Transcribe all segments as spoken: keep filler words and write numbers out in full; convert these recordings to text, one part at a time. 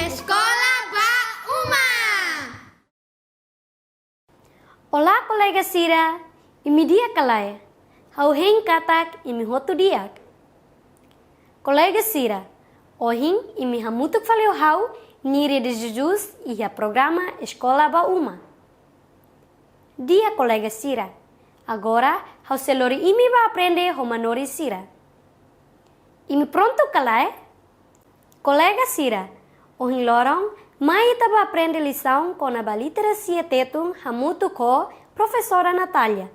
Eskola ba Uma. Olá, kolega sira, imi di'ak ka lae? Ha'u hein katak imi hotu di'ak. Kolega sira, ohin imi hamutuk fali ho ha'u, Nire de Jesus, iha programa Eskola ba Uma. Di'ak kolega sira, agora ha'u sei lori imi ba aprende ho manorin sira. Imi prontu ka lae? Kolega sira, ohin loron mai ita ba aprende lisaun kona-ba literasia Tetun hamutuk ho Profesora Natália.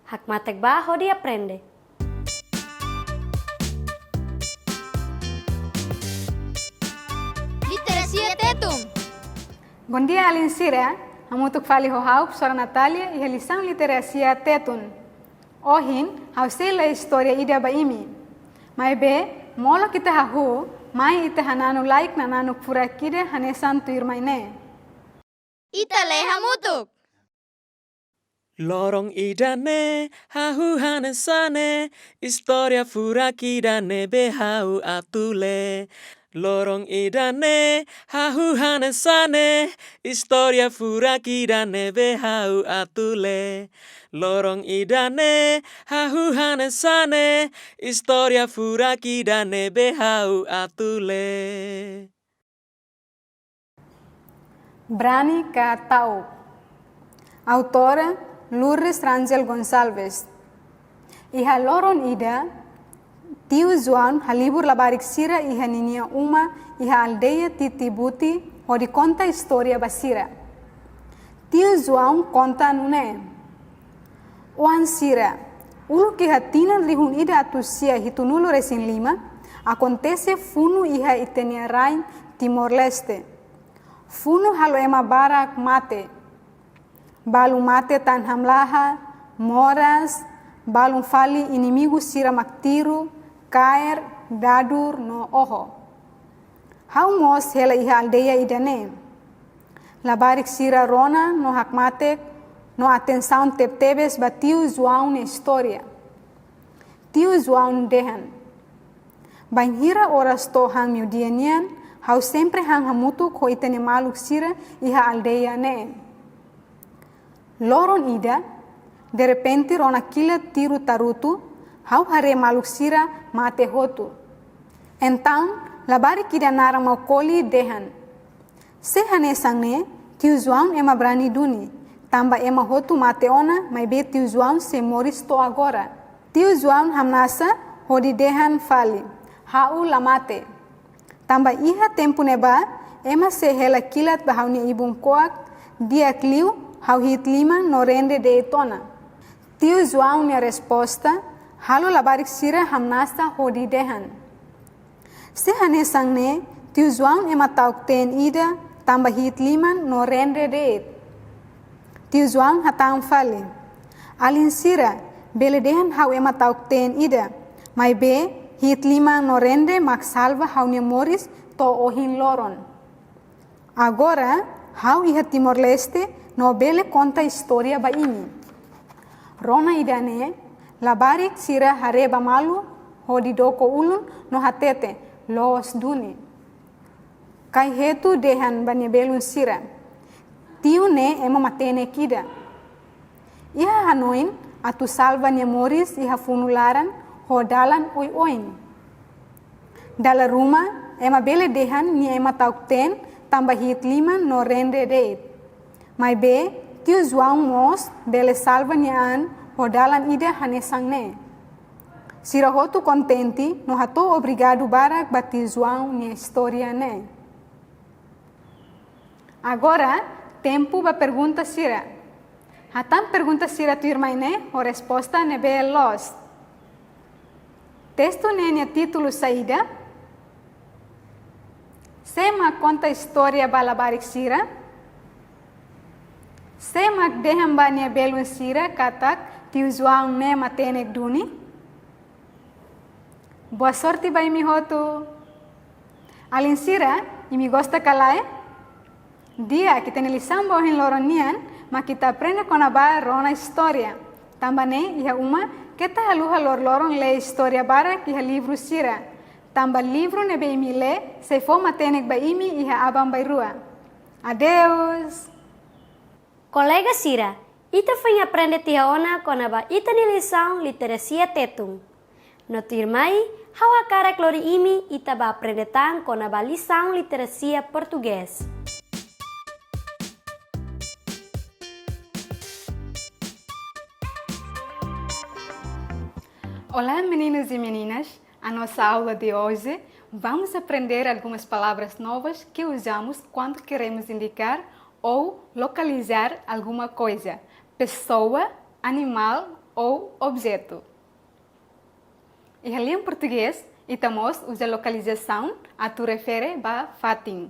Hakmatek ba hodi aprende. Literasia Tetun. Bondia alin sira, hamutuk fali ho ha'u, Profesora Natália, iha lisaun literasia Tetun. Ohin, ha'u sei lee istória ida ba imi. Maibé, molok ita hahú, mai ita hananu lai knananuk furak ida hanesan tuirmai ne'e. Ita lee hamutuk. Loron ida-ne'e, hahú hanesan ne'e, istória furak ida ne'ebé ha'u atu lee. Loron ida-ne'e, hahú hanesan ne'e, istória furak ida ne'ebé ha'u atu lee. Loron ida-ne'e, hahú hanesan ne'e, istória furak ida ne'ebé ha'u atu lee. Brani ka Ta'uk. Autora Lourdes Rangel Gonçalves. Iha loron ida, tiu João halibur labarik sira iha ninia uma iha aldeia Titibuti hodi konta istória ba sira. Tiu João konta nune'e: Oan sira, uluk iha tinan rihun ida atus sia hitunulu resin lima, akontese funu iha ita-nia rain Timor-Leste. Funu halo ema barak mate. Balu mate tan hamlaha, moras, balun fali inimigu sira mak tiru, kaer, dadur no oho. Ha'u mós hela iha aldeia ida-ne'e. Labarik sira rona no hakmatek no atensaun tebetebes ba tiu João nia istória. Tiu João dehan: Bainhira oras to'o han meiudia nian, ha'u sempre han hamutuk ho ita-nia maluk sira iha aldeia ne'e. Loron ida, derrepente rona kilat tiru tarutu, ha'u haree maluk sira mate hotu. Entaun, labarik ida naran Maukoli dehan: Se hanesan ne'e, tiu João ema brani duni, tanba ema hotu mate ona, maibé tiu João sei moris to'o agora. Tiu João hamnasa hodi dehan fali: Ha'u la mate. Tanba iha tempu ne'ebá, ema sei hela kilat ba ha'u-nia ibun-koak, di'ak liu ha'u hi'it liman no rende de'it ona. Tiu João nia resposta halo labarik sira hamnasa hodi dehan: Se hanesan ne'e, tiu João ema ta'uk-teen ida, tanba hi'it liman no rende de'it. Tiu João hatán fali: Alin sira, bele dehan ha'u ema ta'uk-teen ida, maibé hi'it liman no rende mak salva ha'u-nia moris to'o ohin loron. Agora, ha'u iha Timor-Leste no bele konta istória ba imi. Rona ida-ne'e, labarik sira haree ba malu hodi doko ulun no hatete: Loos duni. Kai Hetu dehan ba nia belun sira: Tiu ne'e ema matenek ida. Iha hanoin atu salva nia moris iha funu laran ho dalan oioin. Dala ruma, ema bele dehan nia ema ta'uk-teen tanba hi'it liman no rende de'it. Maibé, tiu João mós bele salva nia an ho dalan ida hanesan ne'e. Sira hotu kontente no hato'o obrigadu barak ba tiu João nia istória ne'e. Agora, tempu ba pergunta sira. Hatán pergunta sira tuirmai ne'e ho resposta ne'ebé loos. Testu ne'e nia títulu saida? Sé mak konta istória ba labarik sira? Sé mak dehan ba nia belun sira katak tiu João ne'e matenek duni? Boa sorte ba imi hotu. Alin sira, imi gosta ka lae? Di'ak, ita-nia lisaun ba ohin loron nian mak ita aprende kona-ba rona istória. Tanba ne'e, iha uma, keta haluha loroloron lee istória barak iha livru sira. Tanba livru ne'ebé imi lee sei fó matenek ba imi iha aban-bainrua. Adeus! Kolega sira, ita foin aprende tiha ona kona-ba ita-nia lisaun literasia Tetun. No tuirmai, ha'u hakarak lori imi ita bá aprende tan kona-ba lisaun literasia Portugés. Olá, meninos e meninas! A nossa aula de hoje, vamos aprender algumas palavras novas que usamos quando queremos indicar ou localizar alguma coisa, pessoa, animal ou objeto. Iha lian portugés, ita mós uza lokalizasaun atu refere ba fatin.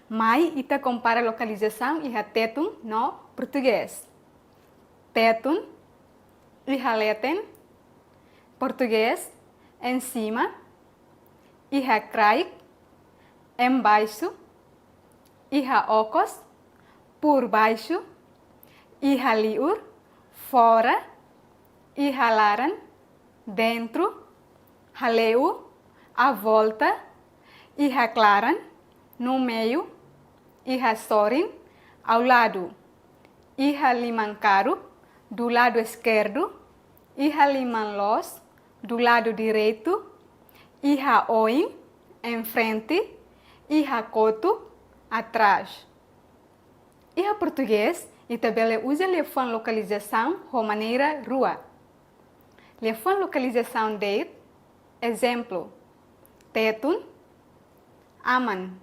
Mai ita kompara lokalizasaun iha Tetun no portugés. Tetun, iha leten, portugés, em cima, iha kraik, embaixo, iha okos, por baixo, iha liur, fora, iha laran, dentro, hale'u, à volta, iha klaran, no meio, iha sorin, ao lado, iha liman karuk, do lado esquerdo, iha liman loos, do lado direito, iha oin, em frente, iha kotuk, atrás. Iha portugés, ita bele uza liafuan lokalizasaun ho maneira rua. Liafuan lokalizasaun de'it, ezemplu, Tetun, aman.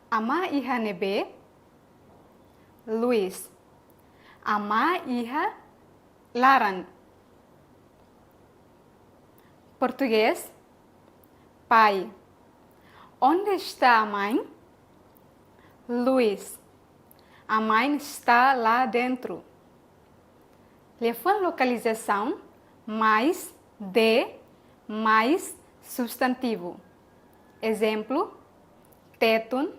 Amá iha ne'ebé? Luís. Amá iha laran. Portugés, pai. Onde está a mãe? Luís. A mãe está lá dentro. Liafuan lokalizasaun, mais, de, mais, substantivu. Ezemplu, Tetun,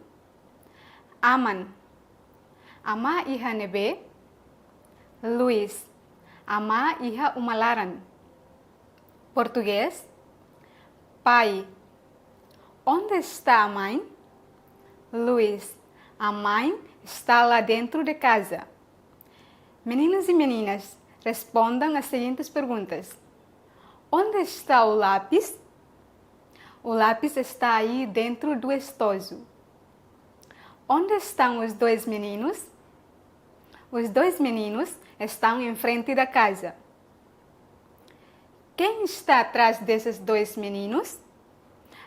aman. Amá iha ne'ebé? Luís. Amá iha uma laran. Portugés, pai. Onde está a mãe? Luís. A mãe está lá dentro de casa. Meninos e meninas, respondam às seguintes perguntas. Onde está o lápis? O lápis está aí dentro do estojo. Onde estão os dois meninos? Os dois meninos estão em frente da casa. Quem está atrás desses dois meninos?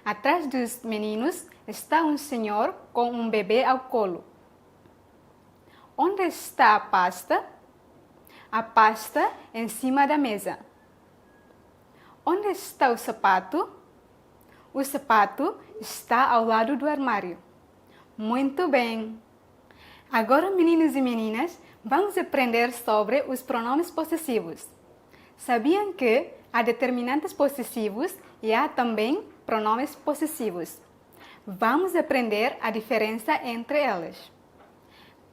Atrás dos meninos está um senhor com um bebê ao colo. Onde está a pasta? A pasta em cima da mesa. Onde está o sapato? O sapato está ao lado do armário. Muito bem! Agora, meninos e meninas, vamos aprender sobre os pronomes possessivos. Sabiam que há determinantes possessivos e há também pronomes possessivos? Vamos aprender a diferença entre eles.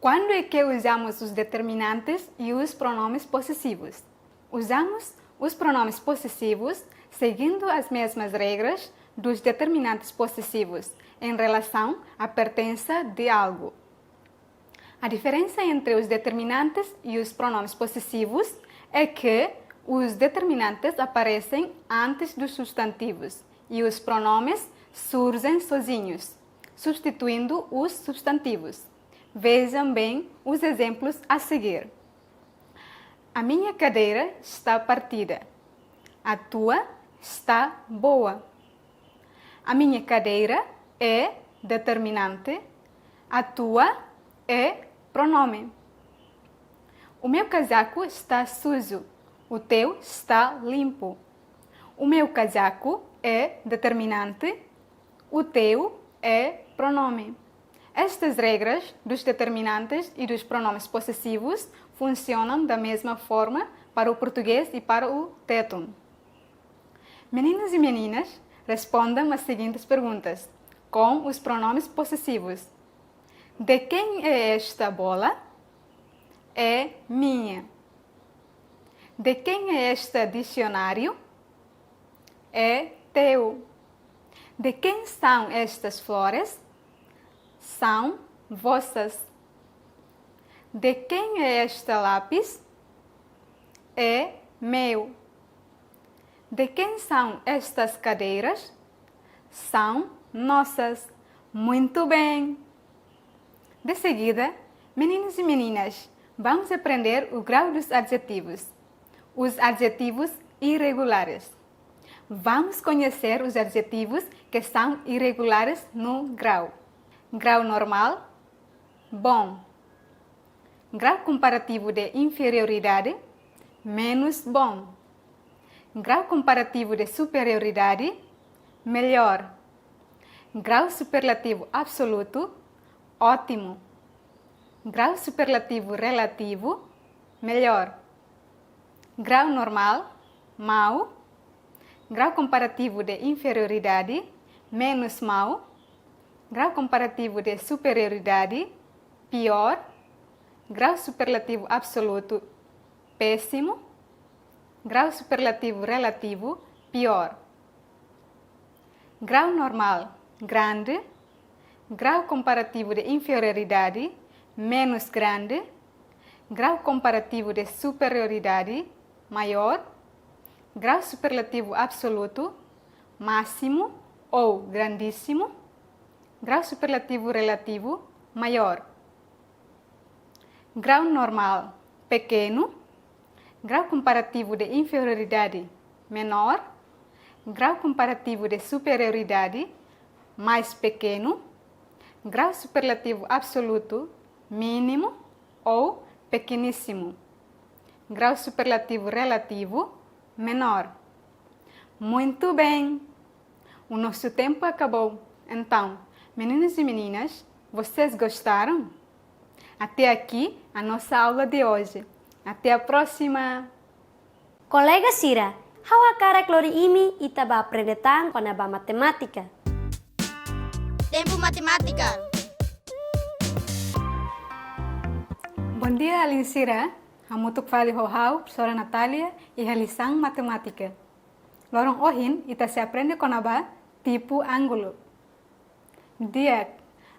Quando é que usamos os determinantes e os pronomes possessivos? Usamos os pronomes possessivos seguindo as mesmas regras dos determinantes possessivos em relação à pertença de algo. A diferença entre os determinantes e os pronomes possessivos é que os determinantes aparecem antes dos substantivos e os pronomes surgem sozinhos, substituindo os substantivos. Vejam bem os exemplos a seguir. A minha cadeira está partida. A tua está boa. A minha cadeira é determinante. A tua é pronome. O meu casaco está sujo. O teu está limpo. O meu casaco é determinante, o teu é pronome. Estas regras dos determinantes e dos pronomes possessivos funcionam da mesma forma para o português e para o tétum. Meninos e meninas, respondam às seguintes perguntas com os pronomes possessivos. De quem é esta bola? É minha. De quem é este dicionário? É teu. De quem são estas flores? São vossas. De quem é este lápis? É meu. De quem são estas cadeiras? São nossas. Muito bem! De seguida, meninos e meninas, vamos aprender o grau dos adjetivos. Os adjetivos irregulares. Vamos conhecer os adjetivos que são irregulares no grau. Grau normal, bom. Grau comparativo de inferioridade, menos bom. Grau comparativo de superioridade, melhor. Grau superlativo absoluto, ótimo. Grau superlativo relativo, melhor. Grau normal, mau. Grau comparativo de inferioridade, menos mau. Grau comparativo de superioridade, pior. Grau superlativo absoluto, péssimo. Grau superlativo relativo, pior. Grau normal, grande. Grau comparativo de inferioridade, menos grande. Grau comparativo de superioridade, maior. Grau superlativo absoluto, máximo ou grandíssimo. Grau superlativo relativo, maior. Grau normal, pequeno. Grau comparativo de inferioridade, menor. Grau comparativo de superioridade, mais pequeno. Grau superlativo absoluto, mínimo ou pequeníssimo. Grau superlativo relativo, menor. Muito bem! O nosso tempo acabou. Então, meninos e meninas, vocês gostaram? Até aqui a nossa aula de hoje. Até a próxima! Kolega sira, ha'u hakarak lori imi ita bá aprende tan kona-ba matemátika. Tempu Matemátika. Bondia, alin sira. Hamutuk fali ho ha'u, profesora Natália, iha lisaun matemátika. Loron ohin, ita sei aprende kona-ba tipu ángulu. Di'ak,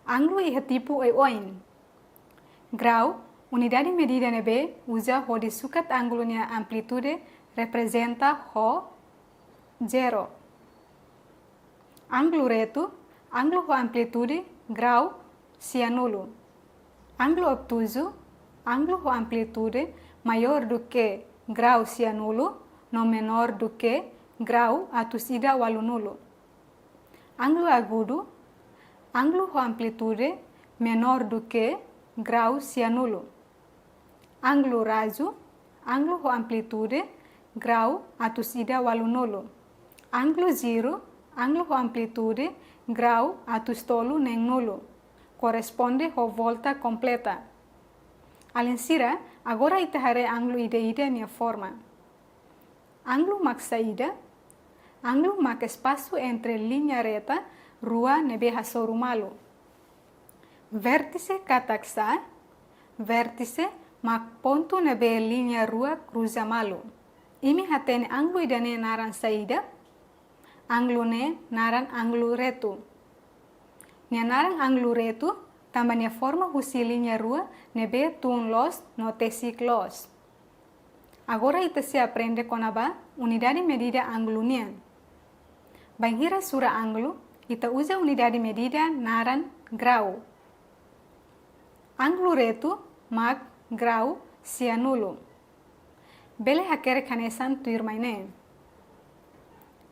ángulu iha tipu oioin. Grau, unidade medida ne'ebé uza hodi sukat ángulu nia amplitude, reprezenta ho zero. Ángulu retu, ángulu ho amplitude grau sianulu. Ángulu obtuzu, ángulu ho amplitude maior do que grau sianulu, no menor do que grau atus ida ualunulu. Ángulu agudu, ángulu ho amplitude menor do que grau sianulu. Ángulu razu, ángulu ho amplitude grau atus ida ualunulu. Ángulu jiru, ángulu ho amplitude grau atus tolu neenulu. Korresponde ho volta kompleta. Alin sira, agora ita haree ángulu ida-ida nia forma. Ángulu mak saida? Ángulu mak espasu entre liña reta rua ne'ebé hasoru malu. Vértise katak sá? Vértise mak pontu ne'ebé liña rua kruza malu. Imi hatene ángulu ida-ne'e naran saida? Ángulu ne'e naran ángulu retu. Nia naran ángulu retu tanba nia forma husi liña rua ne'ebé tun loos no tesik loos. Agora ita sei aprende kona-ba unidade medida ángulu nian. Bainhira sura ángulu, ita uza unidade medida naran grau. Ángulu retu mak grau sianulu. Bele hakerek hanesan tuirmai ne'e.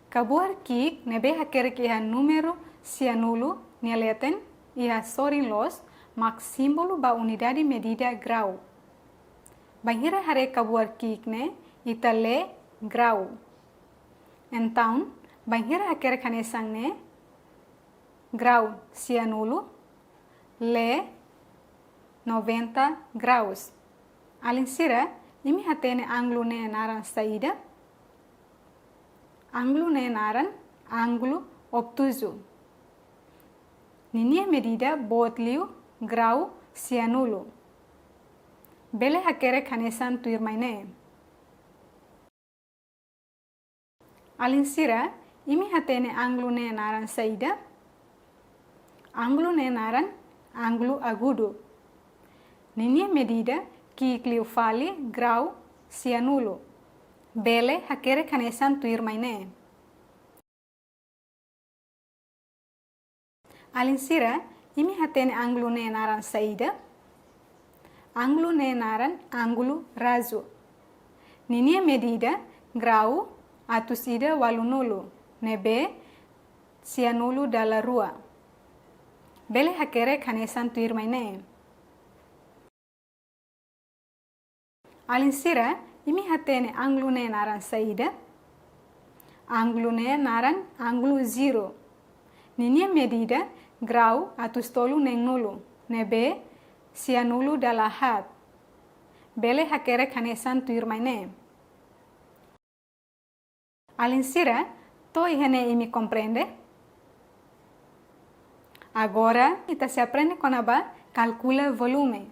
Kabuar ki'ik ne'ebé hakerek iha númeru sianulu nia leten iha sorin loos mak símbolu ba unidade medida grau. Bainhira haree kabuar ki'ik ne'e, ita lee grau. Entaun, bainhira hakerek hanesan ne'e, grau sianulu, lee noventa graus. Alin sira, imi hatene ángulu ne'e naran saida? Ángulu ne'e naran ángulu obtuzu. Ninia medida boot liu grau sianulu. Bele hakerek hanesan tuirmai ne'e. Alin sira, imi hatene ángulu ne'e naran saida? Ángulu ne'e naran ángulu agudu. Ninia medida ki'ik liu fali grau sianulu. Bele hakerek hanesan tuirmai ne'e. Alin sira, imi hatene ángulu ne'e naran saida? Ángulu ne'e naran ángulu razu. Ninia medida grau atus ida ualunulu, ne'ebé sianulu dala rua. Bele hakerek hanesan tuirmai ne'e. Alin sira, imi hatene ángulu ne'e naran saida? Ángulu ne'e naran ángulu ziru. Ninia medida grau atus tolu neenulu, ne'ebé sianulu dala haat. Bele hakerek hanesan tuirmai ne'e. Alin sira, to'o iha ne'e imi komprende? Agora, ita sei aprende kona-ba kalkula volume.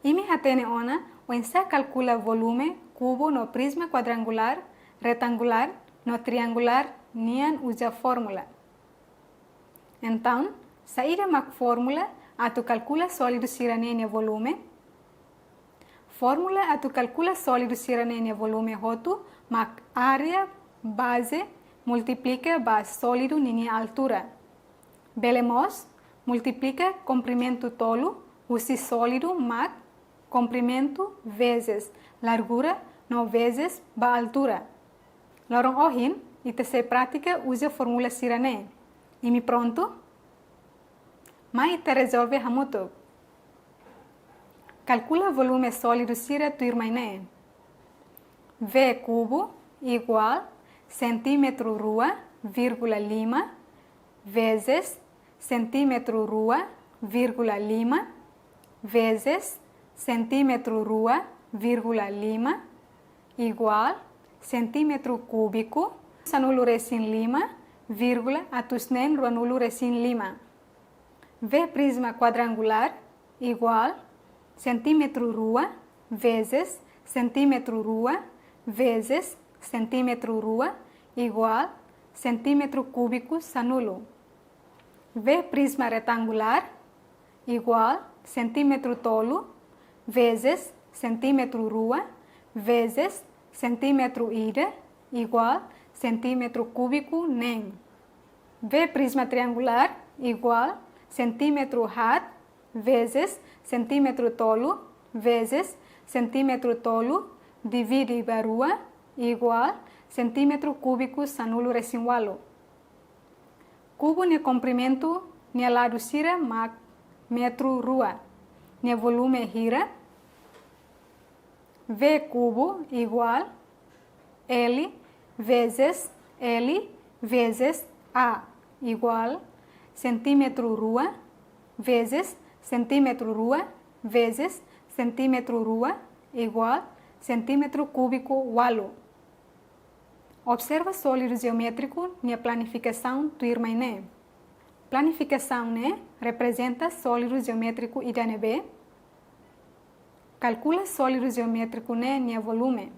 Imi hatene ona oinsá kalkula volume kubu no prizma kuadrangulár, retangulár no triangulár nian uza fórmula. Entaun, saida mak fórmula atu kalkula sólidu sira-ne'e nia volume? Fórmula atu kalkula sólidu sira-ne'e nia volume hotu mak área baze multiplika ba sólidu ninia altura. Bele mós multiplika komprimentu tolu husi sólidu mak komprimentu vezes largura no vezes ba altura. Loron ohin, ita sei pratika uza fórmula sira-ne'e. Imi prontu? Mai ita rezolve hamutuk. Kalkula volume sólidu sira tuirmai ne'e. V kubu iguál sentímetru rua vírgula lima vezes sentímetru rua vírgula lima vezes sentímetru rua vírgula lima iguál sentímetru kúbiku sanulu resin lima vírgula atus neen ruanulu resin lima. V prizma kuadrangulár iguál sentímetru rua vezes sentímetru rua vezes sentímetru rua iguál sentímetru kúbiku sanulu. V prizma retangulár iguál sentímetru tolu vezes sentímetru rua vezes sentímetru ida iguál sentímetru kúbiku neen. V prizma triangulár iguál sentímetru haat vezes sentímetru tolu vezes sentímetru tolu divide ba rua iguál sentímetru kúbiku sanulu resin ualu. Kubu nia komprimentu nia ladu sira mak metru rua. Nia volume hira? V kubu iguál L vezes L vezes A iguál sentímetru rua vezes sentímetru rua vezes sentímetru rua iguál sentímetru kúbiku ualu. Observa sólidu jeométriku nia planifikasaun tuirmai ne'e. Planifikasaun ne'e reprezenta sólidu jeométriku ida ne'ebé? Kalkula sólidu jeométriku ne'e nia volume.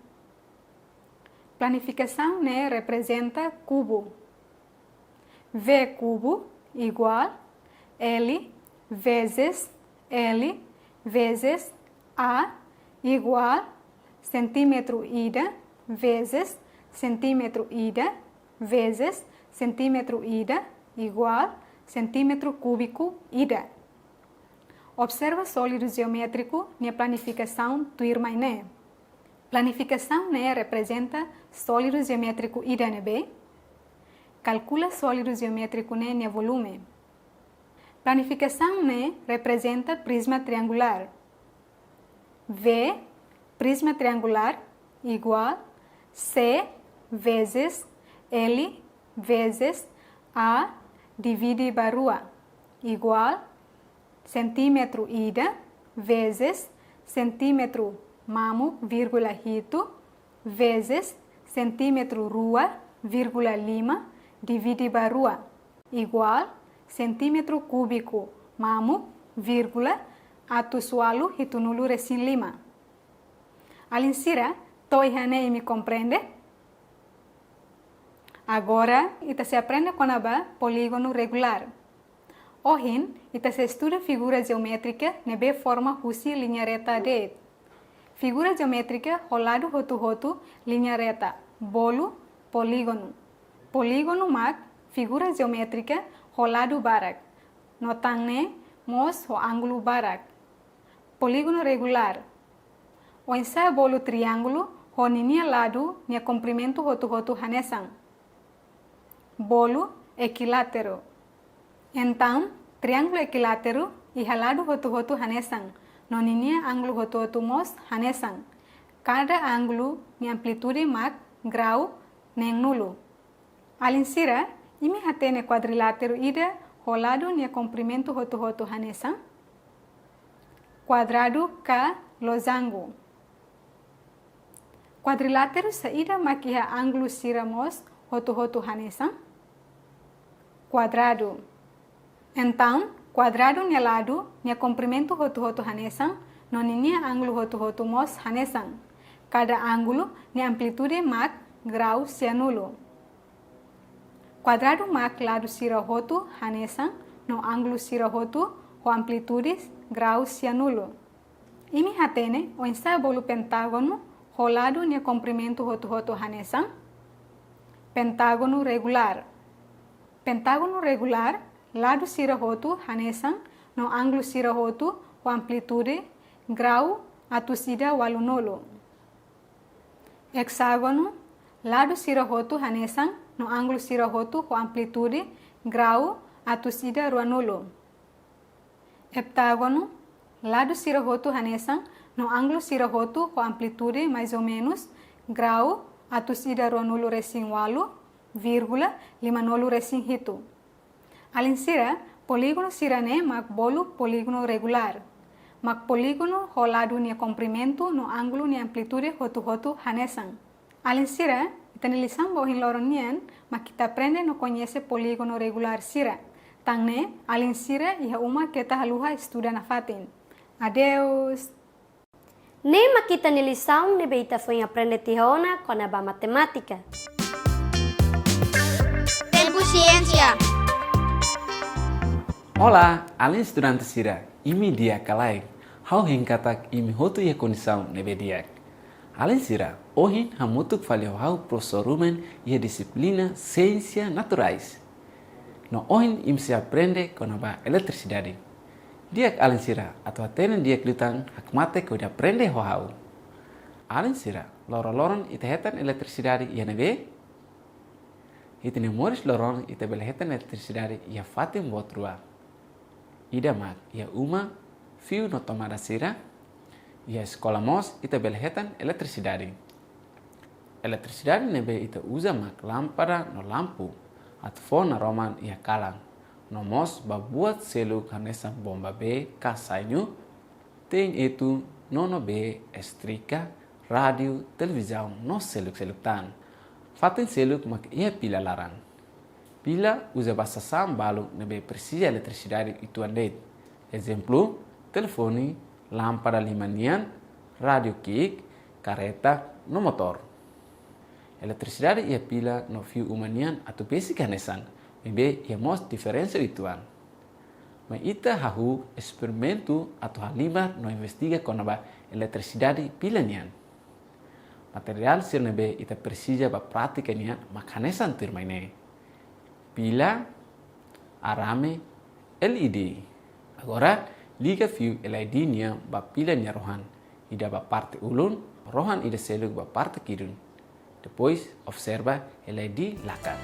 Planifikasaun ne'e reprezenta kubu. V kubu iguál L vezes L vezes A iguál sentímetru ida vezes sentímetru ida vezes sentímetru ida iguál sentímetru kúbiku ida. Observa sólidu jeométriku nia planifikasaun tuirmai ne'e. Planifikasaun ne'e reprezenta sólidu jeométriku ida ne'ebé? Kalkula sólidu jeométriku ne'e nia volume. Planifikasaun ne'e reprezenta prizma triangulár. V prizma triangulár iguál C vezes L vezes A divide ba rua iguál sentímetru ida vezes sentímetru mamuk vírgula hitu vezes sentímetru rua vírgula lima divide ba rua iguál sentímetru kúbiku mamuk vírgula atus ualu hitunulu resin lima. Alin sira, to'o iha ne'e imi komprende? Agora, ita sei aprende kona-ba polígonu regulár. Ohin, ita sei estuda figura jeométrika ne'ebé forma husi liña reta de'it. Figura jeométrika ho ladu hotu-hotu liña reta, bolu polígonu. Polígonu mak figura jeométrika ho ladu barak, no tan ne'e mós ho ángulu barak. Polígonu regulár. Oinsá bolu triángulu ho ninia ladu nia komprimentu hotu-hotu hanesan? Bolu ekiláteru. Entaun, triángulu ekiláteru iha ladu hotu-hotu hanesan, no ninia ángulu hotu-hotu mós hanesan. Kada ángulu nia amplitude mak grau neenulu. Alin sira, imi hatene kuadriláteru ida ho ladu nia komprimentu hotu-hotu hanesan? Kuadradu ka losangu. Kuadriláteru saida mak iha ángulu sira mós hotu-hotu hanesan? Kuadradu. Entaun, kuadradu nia ladu nia komprimentu hotu-hotu hanesan, no ninia ángulu hotu-hotu mós hanesan. Kada ángulu nia amplitude mak grau sianulu. Kuadradu mak ladu sira hotu hanesan, no ángulu sira hotu ho amplitude grau sianulu. Imi hatene oinsá bolu pentágonu ho ladu nia komprimentu hotu-hotu hanesan? Pentágonu regulár. Pentágonu regulár, ladu sira hotu hanesan, no ángulu sira hotu ho amplitude grau atus ida ualunulu. Ekságonu, ladu sira hotu hanesan, no ángulu sira hotu ho amplitude grau atus ida ruanulu. Eptágonu, ladu sira hotu hanesan, no ángulu sira hotu ho amplitude mais ou menus grau atus ida ruanulu resin ualu, vírgula, limanulu resin hitu. Alin sira, polígonu sira-ne'e mak bolu polígonu regulár. Mak polígonu ho ladu nia komprimentu no ángulu nia amplitude hotu-hotu hanesan. Alin sira, ita-nia lisaun ba ohin loron nian mak ita aprende no koñese polígonu regulár sira. Tan ne'e, alin sira iha uma keta haluha estuda nafatin. Adeus! Ne'e mak ita-nia lisaun ne'ebé ita foin aprende tiha ona kona-ba matemátika. Tempu Siénsia. Olá, alin estudante sira, imi di'ak ka lae? Ha'u hein katak imi hotu iha kondisaun ne'ebé di'ak. Alin sira, ohin hamutuk fali ho ha'u Profesór Ruben iha dixiplina Siénsia Naturais. No ohin imi sei aprende kona-ba eletrisidade. Di'ak alin sira, atu hatene di'ak liután hakmatek hodi aprende ho ha'u. Alin sira, loron-loron ita hetan eletrisidade iha ne'ebé? Ita-nia moris loron ita bele hetan eletrisidade iha fatin boot rua. Ida mak iha uma, fiu no tomada sira. Iha eskola mós ita bele hetan eletrisidade. Eletrisidade ne'ebé ita uza mak lámpada no lampu atu fó naroman iha kalan. No mós ba buat seluk hanesan bomba bee ka sainu, te'in etu, nono bee, estrika, rádiu, televizaun no seluk-seluk tan. Fatin seluk mak iha pila laran. Pila uza ba sasán balu ne'ebé presiza eletrisidade uitoan de'it. Ezemplu, telefone, lámpada liman nian, rádiu ki'ik, karreta no motór. Eletrisidade iha pila no fiu uma nian atu besik hanesan, maibé iha mós diferensa uitoan. Mai ita hahú esperimentu atu halimar no investiga kona-ba eletrisidade pila nian. Materiál sira ne'ebé ita presiza ba prátika nian mak hanesan tuirmai ne'e: pila, arame, L E D. Agora, liga fiu L E D nian ba pila nia rohan, ida ba parte ulun, rohan ida seluk ba parte kidun. Depois, observa L E D lakan.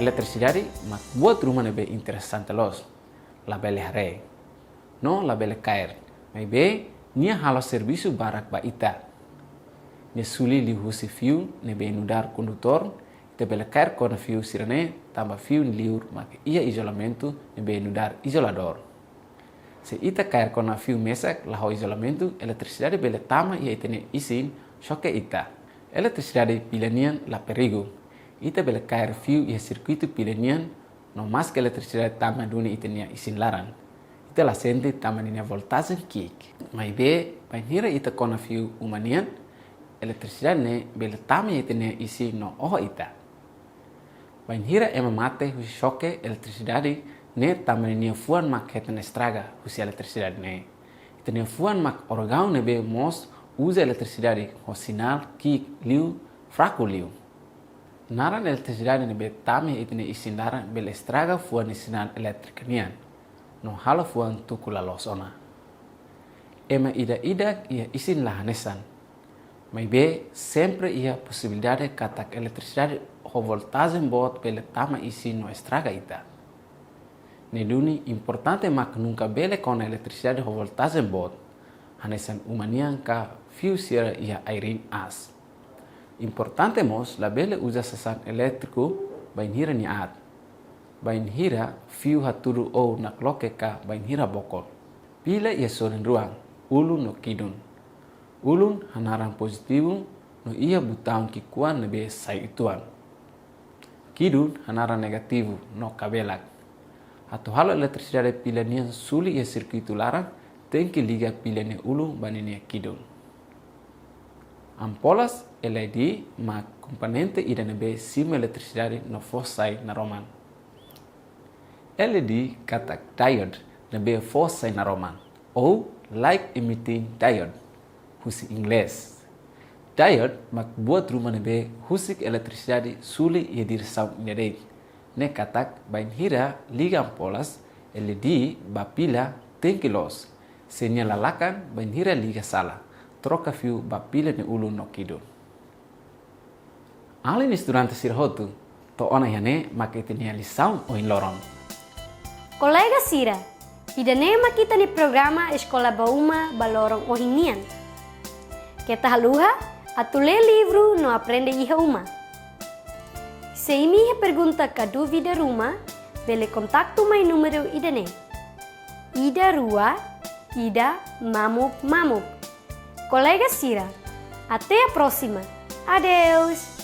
Eletrisidade mak buat ruma ne'ebé interesante loos. Labele haree. No labele kaer. Maibé, nia halo servisu barak ba ita. Nia suli liuhusi fiu ne'ebé nu'udar kondutór, ita bele kaer kona fiu sira-ne'e tanba fiu liur mak iha izolamentu ne'ebé nu'udar izoladór. Se ita kaer kona fiu mesak la ho izolamentu, eletrisidade bele tama iha ita-nia isin, xoke ita. Eletrisidade pilha nian la perigu. Ita bele kaer fiu iha sirkuitu pilha nian, no maski eletrisidade tama duni ita-nia isin laran, ita la sente tanba ninia voltajen ki'ik. Maibé, bainhira ita kona fiu uma nian, eletrisidade ne'e bele tama iha ita-nia isin no oho ita. Bainhira ema mate husi xoke eletrisidade ne'e tanba ninia fuan mak hetan estraga husi eletrisidade ne'e. Ita-nia fuan mak órgaun ne'ebé mós uza eletrisidade ho sinál ki'ik liu, fraku liu. Naran eletrisidade ne'ebé tama iha ita-nia isin laran bele estraga fuan nia sinál elétrika nian, no halo fuan tuku la loos ona. Ema ida-idak iha isin la hanesan. Maibé, sempre iha posibilidade katak eletrisidade ho voltajen boot bele tama isin no estraga ita. Ne'e duni importante mak nunka bele kona eletrisidade ho voltajen boot, hanesan uma nian ka fiu sira iha ai-riin aas. Importante mós labele uza sasán elétriku bainhira nia aat, bainhira fiu hatudu ou nakloke ka bainhira bokol. Pilha iha sorin ruang, ulun no kidun. Ulun hanaran pozitivu no iha butaun ki'ikoan ne'ebé sai uitoan. Kidun hanaran negativu no kabelak. Atu halo eletrisidade pilha nian suli iha sirkuitu laran, tenke liga pilha nia ulun ba ninia kidun. Ampolas L E D mak komponente ida ne'ebé simu eletrisidade no fó sai naroman. L E D katak diode ne'ebé fó sai naroman, ou light emitting diode, husi Inglés. Diode mak buat ruma ne'ebé husik eletrisidade suli iha diresaun ida de'it. Ne'e katak bainhira liga ampolas L E D ba pilha tenke loos. Se nia la lakan, bainhira liga sala, troka fiu ba pilha nia ulun no kidun. Alin estudante sira hotu, to'o ona iha ne'e mak ita-nia lisaun ohin loron. Kolega sira, ida-ne'e mak ita-nia programa Eskola ba Uma ba loron ohin nian. Keta haluha atu lee livru no aprende iha uma. Se imi iha pergunta ka dúvida ruma, bele kontaktu mai númeru ida-ne'e: ida rua ida mamuk mamuk. Kolega sira, até a próxima. Adeus!